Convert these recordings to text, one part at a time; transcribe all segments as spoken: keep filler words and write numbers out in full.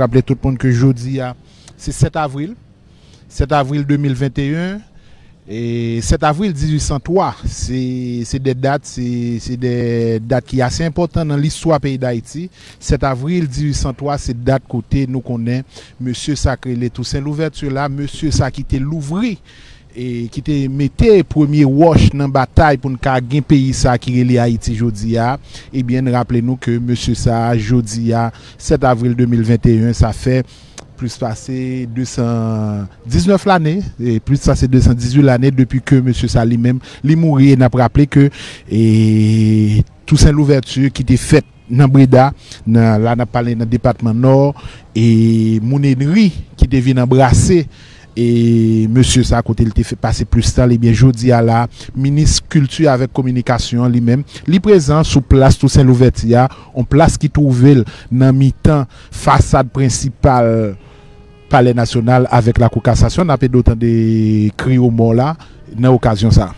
Raple tout moun ke jodi a, se sèt avril. Sèt avril de mil venteyen, e sèt avril dizuit san twa, se, se de dat, se, se de dat ki ase enpòtan nan listwa peyi Dayiti. Sèt avril dizuit san twa, se dat kote nou konnen mesye sa k rele Tousen Louvèti la, mesye sa ki te louvri e ki te mete premye wòch nan batay pou n ka gen peyi sa ki rele Ayiti jodi a, ebyen, n raple nou ke mesye sa, jodi a, sèt avril de mil venteyen, sa fè plis pase de san diznèf lane, e plis pase de san dizuit lane depi ke mesye sa li menm, li mouri, e n ap raple ke, e, Tousen Louvèti ki te fèt nan Breda, nan, la n ap pale nan depatman Nò, e moun Enri ki te vin anbrase, e mesye sa kote l te fè pase plis tan, ebyen jodi a la, minis kilti avèk kominikasyon an li menm, li prezan sou plas Tousen Louvèti a, yon plas ki twouve l nan mitan fasad prensipal Palè Nasyonal avèk Lakou Kasasyon. N ap ede w tande kri omò la nan okazyon sa a.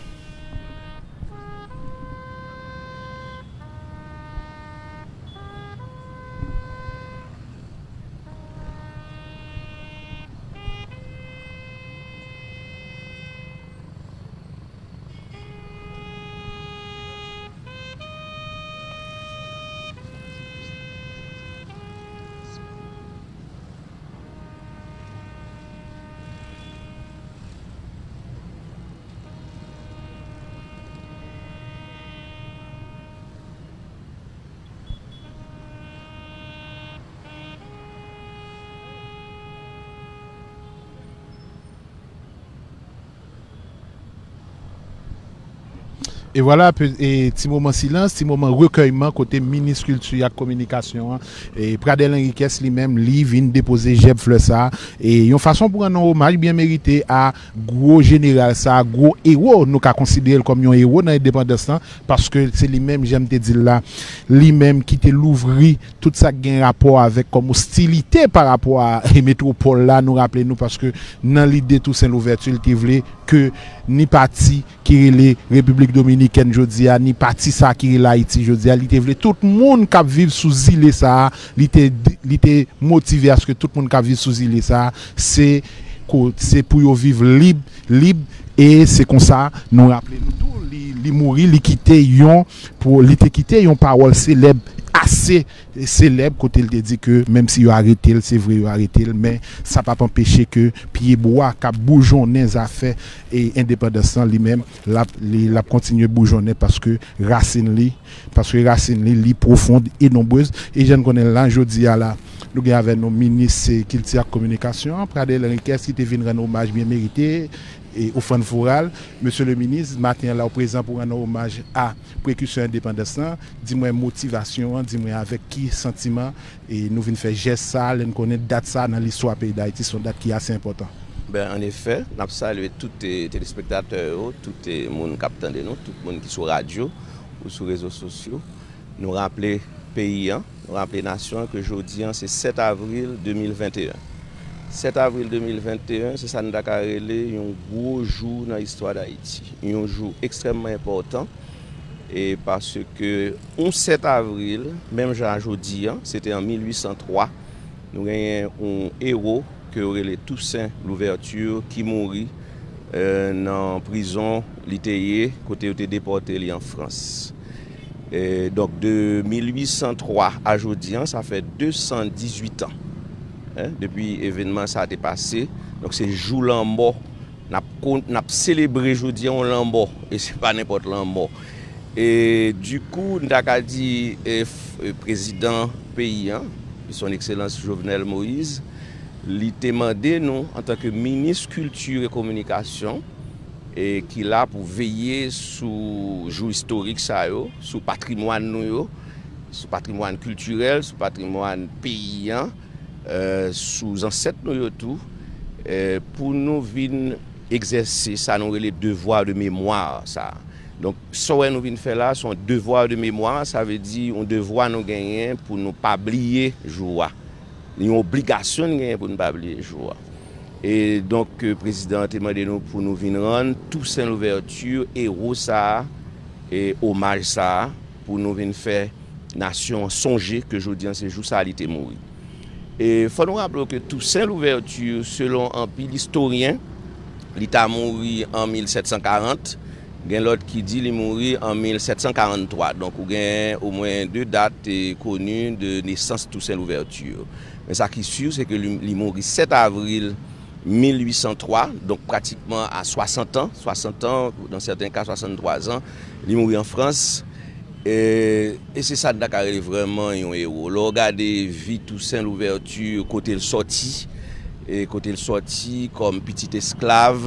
E vwala, pe- e ti moman silans, ti moman rekèyman kote minis kilti ak kominikasyon an, e Pradel Henriquez li menm, li vin depoze jèb flè sa a, e yon fason pou rann yon omaj byen merite a gwo jeneral sa a, gwo ewo, nou ka konsidere l kòm yon ewo nan endepandans lan, paske se li menm, jan m te di l la, li menm ki te louvri tout sa k gen rapò avèk kòm ostilite pa rapò a metwopòl la, nou raple nou, paske nan lide Tousen Louvèti, li te vle ke ni pati ki rele Repiblik Dominikèn jodi a, ni pati sa ki rele Ayiti jodi a, li te vle tout moun k ap viv sou zile sa a, li te, li te motive aske tout moun k ap viv sou zile sa a, se ko-, se pou yo viv lib, lib, e se konsa, nou raple nou tou, li, li mouri, li kite yon, pou, li te kite yon pawòl selèb, ase selèb, kote l te di ke menm si yo arete l, se vre yo arete l, men sa p ap anpeche ke pyebwa k ap boujonnen zafè e endepandans lan, li menm, l ap, li, l ap kontinye boujonnen paske rasin li, paske rasin li, li pwofon e nonbrez. E jan n konnen l la, jodi a la, nou gen avè nou minis kilti ak kominikasyon, Pradel Henriquez, ki te vin rann omaj byen merite, e ofrann floral. Mesye le minis, maten an la, w prezan pou rann omaj a prekisè endepandans lan. Di mwen motivasyon an, di mwen avèk ki santiman e nou vin fè jès sa a, lè n konnen dat sa a nan listwa peyi Dayiti, se yon dat ki ase enpòtan. Ben, an efè, n ap salye tout, eh, telespektatè yo, tout, eh, moun k ap tande nou, tout moun ki sou radyo ou sou rezo sosyo. Nou raple peyi an, nou raple nasyon an ke jodi an se sèt avril de mil venteyen. Sèt avril de mil venteyen, se sa n ta ka rele yon gwo jou nan istwa Dayiti. Yon jou ekstrèmman enpòtan, e paske yon sèt avril, menm jan a jodi an, se te an mil uit san twa, nou genyen yon ewo ke yo rele Tousen Louvèti ki mouri, eh, nan prizon li te ye, kote yo te depòte li an Frans. Eh, donk, de mil uit san twa a jodi an, sa fè de san dizuit an, en, depi evènman sa a te pase. Donk, se jou lanmò. N ap kon-, n ap selebre jodi an yon lanmò, e se pa nenpòt lanmò. E dikou, n ta ka di, e, f-, e, prezidan peyi an, Son Ekselans Jovenel Moïse, li te mande nou, antanke minis kilti e kominikasyon, e ki la pou veye sou jou istorik sa yo, sou patrimwàn nou yo, sou patrimwàn kiltirèl, sou patrimwàn peyi an, eh, sou zansèt nou yo tou, eh, pou nou vin egzèse sa nou rele devwa de memwa sa a. Donk, sa w wè nou vin fè la, se yon devwa de memwa, sa vle di yon devwa nou genyen pou nou pa bliye jou a. Yon obligasyon n genyen pou n pa bliye jou a. E donk, eh, prezidan an te mande nou pou nou vin rann Tousen Louvèti, ewo sa a, e omaj sa a, pou nou vin fè nasyon an sonje ke jodi an se jou sa a li te mouri. E fò nou raple w ke Toussaint Louverture, selon anpil istoryen, li ta mouri an mil sèt san karant, gen lòt ki di li mouri an mil sèt san karanntwa. Donk, ou gen omwen de dat, eh, koni de nesans Toussaint Louverture. Men sa ki si, se ke li, li mouri sèt avril mil uit san twa, donk pratikman a swasant an, swasant an, nan sèten ka swasanntwa zan, li mouri an Frans. E, e se sa n ta ka rele vrèman yon ewo. Lè w gade vi Toussaint Louverture, kote l sòti, e kote l sòti kòm pitit esklav,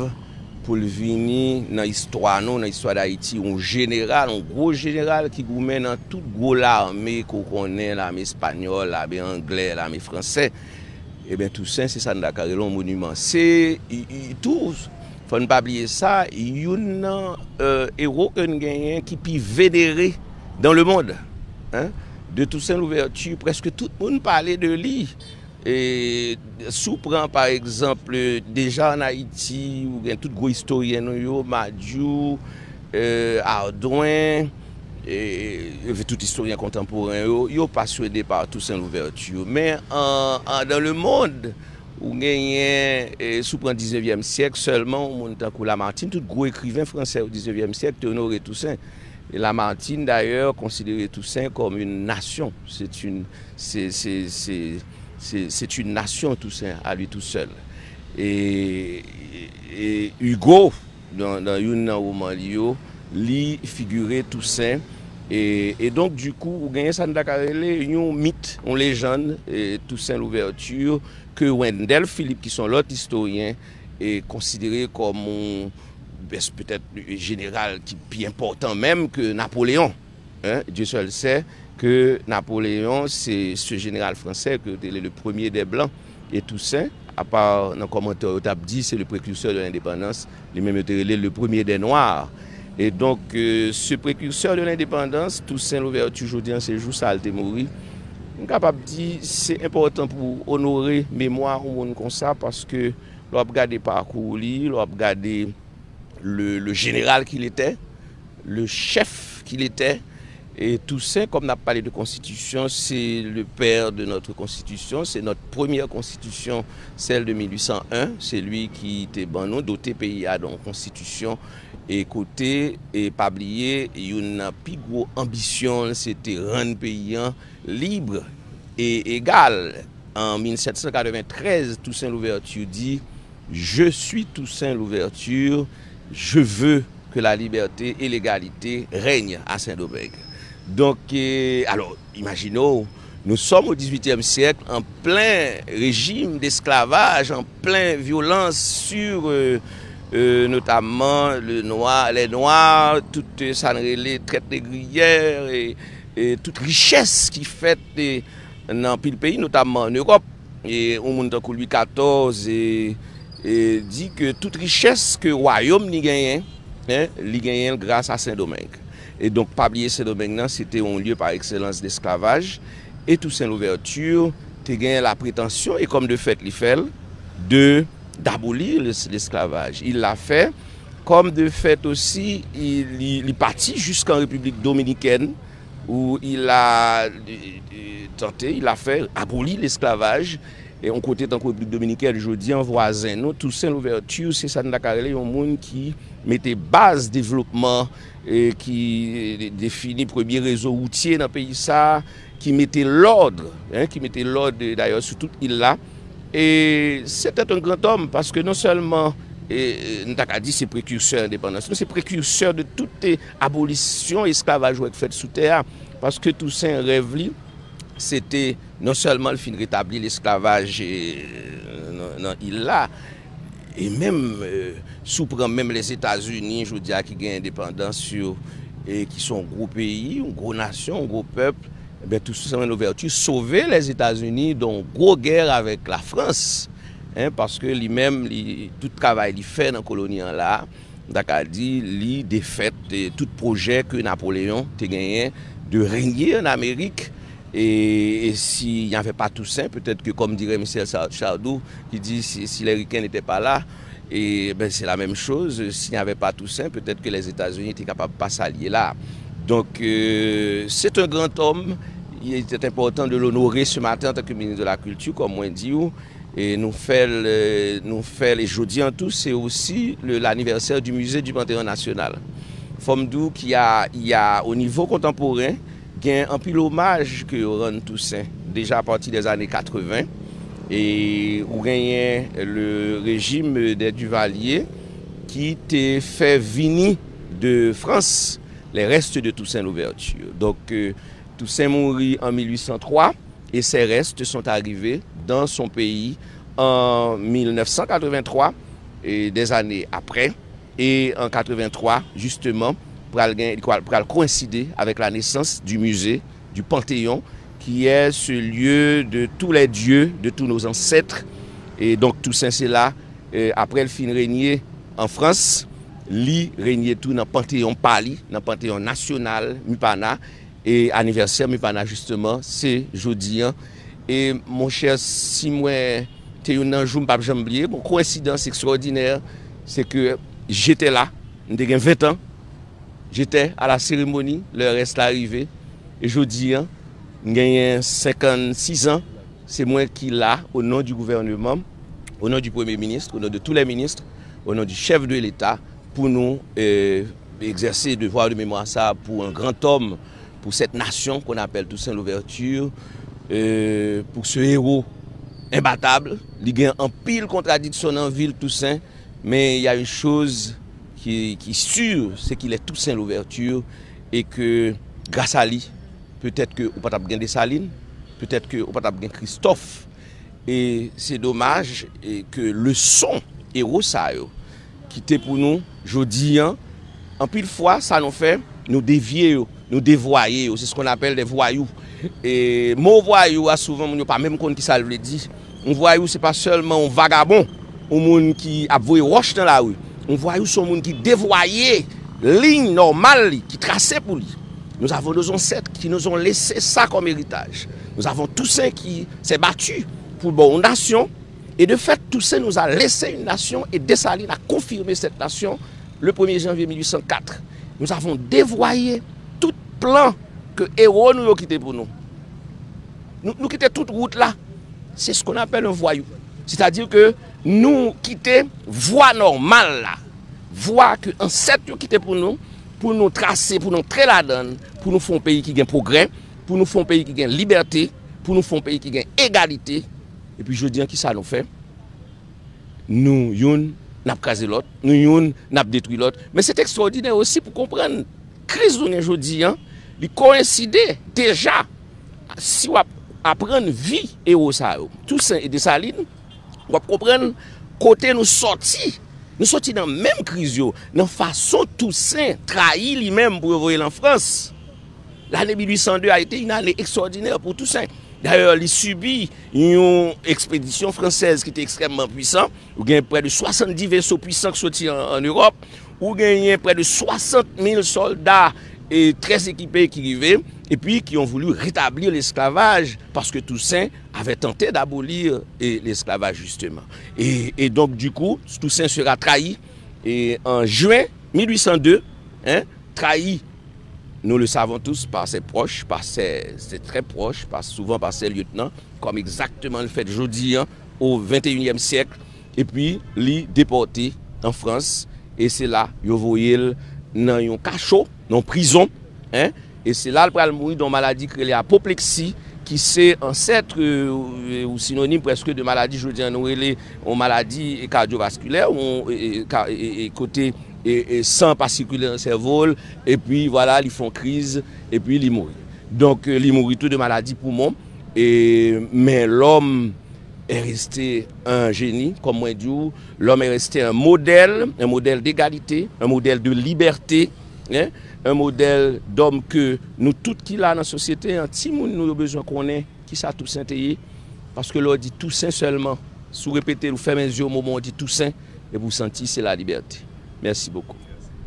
pou l vini nan istwa nou, nan istwa Dayiti, yon jeneral, yon gwo jeneral ki goumen nan tout gwo lame ke w konnen, lame espanyòl, lame anglè, lame fransè. Ebyen, Toussaint, se sa n ta ka rele yon moniman. Se, i, i, tou, fò n pa bliye sa, youn nan, euh, ewo ke n genyen ki pi venere dans le monde, hein, de Toussaint Louverture, prèske tout moun pale de li. E, si w pran, pa egzanp, deja ann Ayiti, ou gen tout gwo istoryen nou yo, Madiou, euh, Ardouin, e, epi tout istoryen kontanporen yo, yo pasyone pa Toussaint Louverture. Men, an, an, dans le monde, ou genyen, e, si w pran diznevyèm syèk, sèlman yon moun tankou Lamartine, tout gwo ekriven fransè o diznevyèm syèk te onore Toussaint. E Lamartine, dayè, konsidere Toussaint comme une nation. C'est une, c'est, c'est, c'est, c'est, c'est une nation, Toussaint, à lui tout seul. E, e Hugo, nan, nan youn nan woman li yo, li figire Toussaint. E, e donk, dikou, ou genyen sa n ta ka rele yon mit, yon lejann, e, Toussaint Louverture, ke Wendell Phillips, ki se yon lòt istoryen, e konsidere kòm yon, petèt, jeneral ki pi enpòtan menm ke Napoleon. Hein, Dieu seul sait que Napoléon, c'est ce général français que te rele le premier des Blancs, e Toussaint, apa nan kòmantè yo t ap di c'est le précurseur de l'indépendance, li menm yo te rele le premier des Noirs. E donk, euh, ce précurseur de l'indépendance, Toussaint Louverture, jodi an se jou sa l te mouri. M kapab di se enpòtan pou onore memwa yon moun konsa, paske lè w ap gade pakou li, lè w ap gade le, le général qu'il était, le chef qu'il était. Et Toussaint, comme on a parlé de constitution, c'est le père de notre constitution, c'est notre première constitution, celle de mil huit cent un. C'est lui qui te ban nou, doté pays a d'une constitution. E kote, e pa bliye, youn nan pi gwo anbisyon l, se te rann peyi an lib e egal. An mil sèt san katreventrèz, Toussaint Louverture di, Je suis Toussaint Louverture, je veux que la liberté et l'égalité règnent à Saint-Domingue. Donk, e, alò, imajine w, nous sommes au dix-huitième siècle, en plein régime d'esclavage, en plein violence sur, euh, euh, notamment le noir, les noirs, tout, euh, sa n rele trèt negriyè, e, e tout richès ki fèt, e, nan anpil peyi, notamman an Ewòp. E yon moun tankou Lwi katòz, e, e di ke tout richès ke wayòm li genyen, en, li genyen l gras a Sendomeng. E donk, pa bliye Sendomeng nan, se te yon lye pa ekselans desklavaj. E Toussaint Louverture te genyen lapretansyon, e kòm de fèt li fè l, de, d'aboli le, l'esclavage. Il l'a fait. Comme de fait aussi, il, li, li pati jiskan Repiblik Dominikèn, où il a, euh, euh, tenté, il a fait abolir l'esclavage. E yon kote tankou Repiblik Dominikèn, jodi an vwazen nou, Toussaint Louverture, se sa n ta ka rele yon moun ki mete baz devlopman, e ki, e, defini premye rezo woutye nan peyi sa, ki mete lòd, en, ki mete lòd, e, dayè, sou tout il la. E se te yon gran òm, paske non sèlman, e, e, n ta ka di se prekirsè endepandans, men se prekirsè de tout, e, abolisyon esklavaj ou wè k fèt sou tè a. Paske Toussaint, rèv li, se te non sèlman l fin retabli lesklavaj, e, nan, nan il la, e menm, e, si w pran menm Lèzetazini, jodi a ki gen endepandans yo, e ki se yon gwo peyi, yon gwo nasyon, yon gwo pèp, ebyen, Toussaint Louverture sove Lèzetazini de yon gwo gè avèk Lafrans, en, paske li menm, li, tout travay li fè nan koloni an la, m ta ka di, li defèt, e, tout pwojè ke Napoleyon te genyen de régner en Amérique. Et, et s'il n'y avait pas Toussaint, peut-être que, comme dirait Michel Sardou, qui dit, si, si les Ricains n'étaient pas là, et ben, c'est la même chose, s'il n'y avait pas Toussaint, peut-être que les États-Unis étaient capables de pas s'allier là. Donc, euh, c'est un grand homme. Il était important de l'honorer ce matin en tant que ministre de la Culture, comme on dit, et nous fait, nous fait les jeudi en tout, c'est aussi le- l'anniversaire du musée du Panthéon National. Fò m di w ki a, y a, au niveau contemporain, gen anpil omaj ke yo rann Toussaint, déjà à partir des années quatre-vingts, e ou genyen le régime des Duvalier ki te fè vini de France les restes de Toussaint Louverture. Donc, euh, Toussaint mouri en mille huit cent trois et ses restes sont arrivés dans son pays en mille neuf cent quatre-vingt-trois et des années après. Et en quatre-vingt-trois, justement, pral gen, pral, pral coïncider avec la naissance du musée du Panthéon, qui est ce lieu de tous les dieux, de tous nos ancêtres. Et donc, Toussaint, c'est là, euh, après le fin régné en France, li régné tou nan Panthéon pa li, nan Panthéon national, Mupana, e anivèsè Mupana, justement, se jodi an. E, monchè, si mwen te youn nan jou m p ap janm bliye, bon, coïncidence extraordinaire, c'est que j'étais là, m te gen ven tan, j'étais à la cérémonie, le reste la rive, e jodi an, m genyen senkannsis an, se mwen ki la, au nom du gouvernement, au nom du Premier ministre, au nom de tous les ministres, au nom du chef de l'État, pou nou, euh, egzèse devwa de memwa sa pou un grand homme, pour cette nation qu'on appelle Toussaint Louverture, euh, pour ce héros imbattable. Li gen anpil kontradiksyon nan vi l, Toussaint, men il y a une chose qui, qui est sûre, c'est qu'il est Toussaint Louverture, et que grâce à lui, peut-être que ou pa t ap gen Desalin, peut-être que ou pa t ap gen Christophe, e se domaj, e ke leson ewo sa yo kite pou nou jodi an, anpil fwa, sa nou fè, nou devye yo, nou devwaye yo. C'est ce qu'on appelle des voyous. E mo vwayou a, souvan, moun yo pa menm konn ki sa l vle di. Yon vwayou, se pa sèlman yon vagabon, yon moun ki ap voye wòch nan lari. Yon vwayou, se yon moun ki devwaye liy nòmal li, ki trase pou li. Nous avons nos ancêtres qui nous ont laissé ça comme héritage. Nous avons Toussaint qui s'est battu pour bon, une nation. Et de fait, Toussaint nous a laissé une nation et Dessalines a confirmé cette nation le premier janvier mille huit cent quatre. Nous avons dévoyé tout plan que héros nou yo kite pou nou. Nou, nou kite tout wout la. C'est ce qu'on appelle un voyou. C'est-à-dire que nou kite vwa nòmal la. Vwa ke ansèt yo kite pou nou, pou nou trase, pou nou antre ladan l, pou nou fè yon peyi ki gen pwogrè, pou nou fè yon peyi ki gen libète, pou nou fè yon peyi ki gen egalite. Epi jodi an, kisa nou fè? Nou youn, n ap kraze lòt, nou youn, n ap detwi lòt. Men se te ekstwòdinè osi pou konprann kriz nou gen jodi an, li koyenside deja, si w ap aprann vi ewo sa yo, Toussaint e Dessalines, w ap konprann kote nou sòti. Nou sòti nan menm kriz yo, nan fason Toussaint trayi li menm pou yo voye l an Frans. L'année mille huit cent deux a été une année extraordinaire pour Toussaint. D'ailleurs, li sibi yon ekspedisyon fransèz ki te ekstrèmman pwisan. Ou gen près de soixante-dix vaisseaux puissants ki soti an, an Ewòp. Ou genyen près de soixante mille soldats et très équipés ki rive, epi ki ont voulu rétablir l'esclavage, parce que Toussaint avait tenté d'abolir, eh, l'esclavage, justement. Et, et donc, du coup, Toussaint sera trahi, et en juin mille huit cent deux, hein, trahi, nous le savons tous, par ses proches, par ses, ses très proches, par, souvent par ses lieutenants, comme exactement le fait jodi an, au vingt et unième siècle, epi li depòte an Frans, e se la yo voye l nan yon kacho, nan yon prizon, hein, e se la l pral mouri de yon maladi ki rele apopleksi, ki se ansèt, euh, ou sinonim prèske de maladi jodi an nou rele yon maladi kadyovaskilè, ou, e, e, ka- e, e, e, kote e, e, san pa sikile nan sèvo l, epi vwala, li fè yon kriz, epi li mouri. Donk, euh, li mouri tou de maladi poumon, e, men lòm est resté un génie, kòm mwen di w, l'homme est resté un modèle, un modèle d'égalité, un modèle de liberté, hein, un modèle d'homme ke nou tout ki la nan sosyete an, timoun nou yo bezwen konnen kisa Toussaint te ye, paske lè w di Toussaint sèlman, si w repete l, ou fèmen zye w, moman w di Toussaint, epi w santi se lalibète. Mèsi bokou.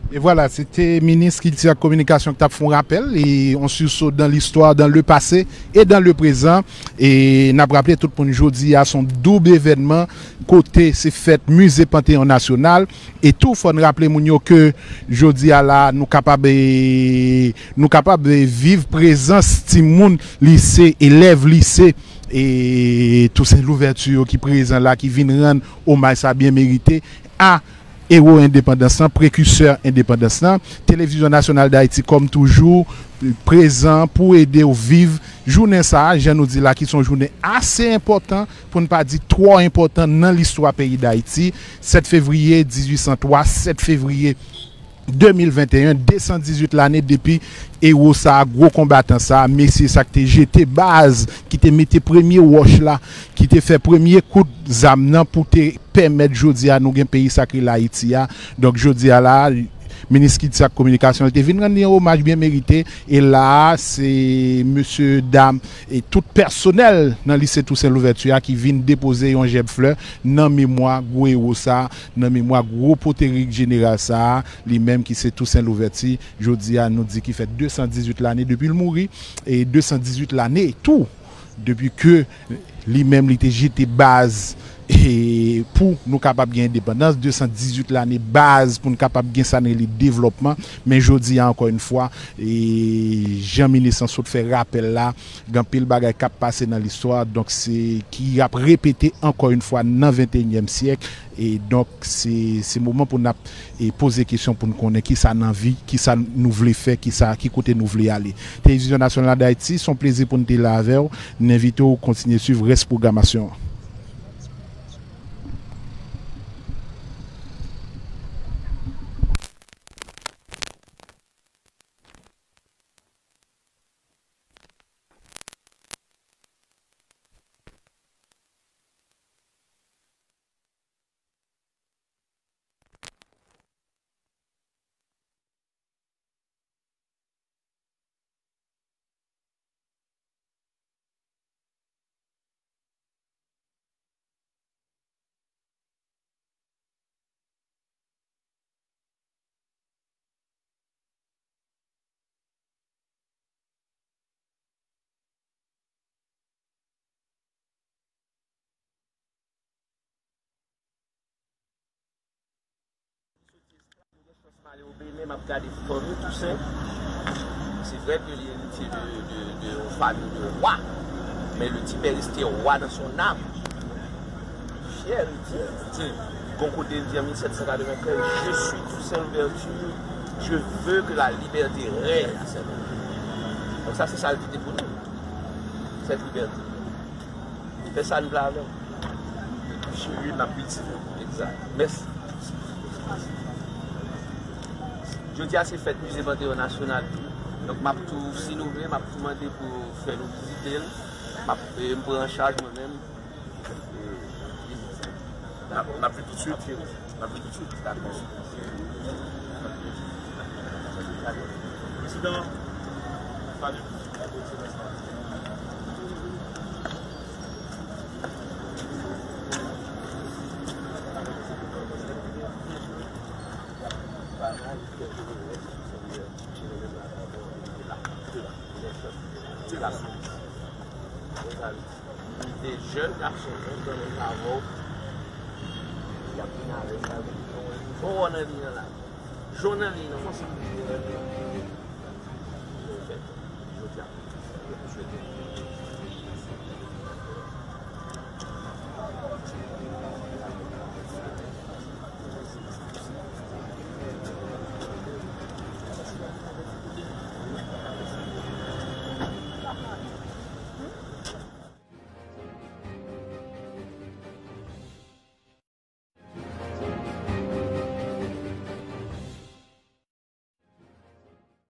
E vwala, se te minis kilti ak kominikasyon ki t ap fè yon rapèl, e yon siso dan listwa, dan le pase e dan le prezan. E n ap raple tout moun, jodi a se yon doub evènman, kote se fèt Mize Panteyon Nasyonal. E tou, fò n raple moun yo ke jodi a la, nou kapab, e, nou kapab, e, viv prezans timoun lise, elèv lise, e Tousen Louvèti yo ki prezan la, ki vin rann omaj sa byen merite a ewo endepandans lan, prekisè endepandans lan. Televizyon Nasyonal d Ayiti, kòm toujou, prezan pou ede w viv jounen sa a, jan nou di la, ki se yon jounen ase enpòtan, pou n pa di twò enpòtan nan listwa peyi Dayiti. Sèt fevriye dizuit san twa, sèt fevriye de mil venteyen, de san dizuit lane depi ewo sa a, gwo konbatan sa a, mesye sa ki te jete baz, ki te mete premye wòch la, ki te fè premye kout zam nan pou te pèmèt jodi a nou gen peyi sa k rele Ayiti a. Donk, jodi a la, minis kilti ak kominikasyon, li te vin rann li yon omaj byen merite. E la a, se mesye dam e tout pèsonèl nan lise Tousen Louvèti a ki vin depoze yon jèb flè nan memwa gwo ewo sa a, nan memwa gwo poterik jeneral sa a, li menm ki se Tousen Louvèti. Jodi a, nou di ki fè de san dizuit lane depi l mouri, e de san dizuit lane tou depi ke li menm li te jete baz, e pou nou kapab gen endepandans, de san dizuit lane baz pou n kapab gen sa n rele devlòpman. Men jodi a, ankò yon fwa, e jan minis lan sot fè rapèl la, gen anpil bagay k ap pase nan listwa, donk se ki ap repete ankò yon fwa nan venteyinyèm syèk. E donk, se, se moman pou n ap, e, poze kesyon pou n konnen kisa n anvi, kisa nou vle fè, kisa, ki kote nou vle ale. Televizyon Nasyonal d Ayiti, se yon plezi pou n te la avè w. N envite w kontinye swiv rès pwogramasyon an. M ale o Benin, m ap gade fanmi Tousen. Se vrè ke li eritye de, de, de yon fanmi de wa, men le ti pè reste wa dans son âme. Fyè, li di, li di, gon kote li di an mil sèt san katreventrèz, je suis Toussaint Louverture, je veux que la liberté règne à Saint-Louis. Donk sa, se sa l di te pou nou, cette liberté. Fè sa nou vle avè w. Wi, n ap piti. Egzak. Mèsi. Jodi a se fèt Mize Panteyon Nasyonal tou. Donk, m ap tou, si nou vle, m ap tou mande pou fè nou vizite l. M ap, e, m pran an chaj mwen menm. E, n ap, n ap vin toutswit. N ap vin toutswit. Dakò. Prezidan, salut. Li te jèn gason, jèn granmoun avè w. Li ap vin avè w, li ap vin bon nan li nan la. Jon nan li nan konsa. Jodi a, nou swete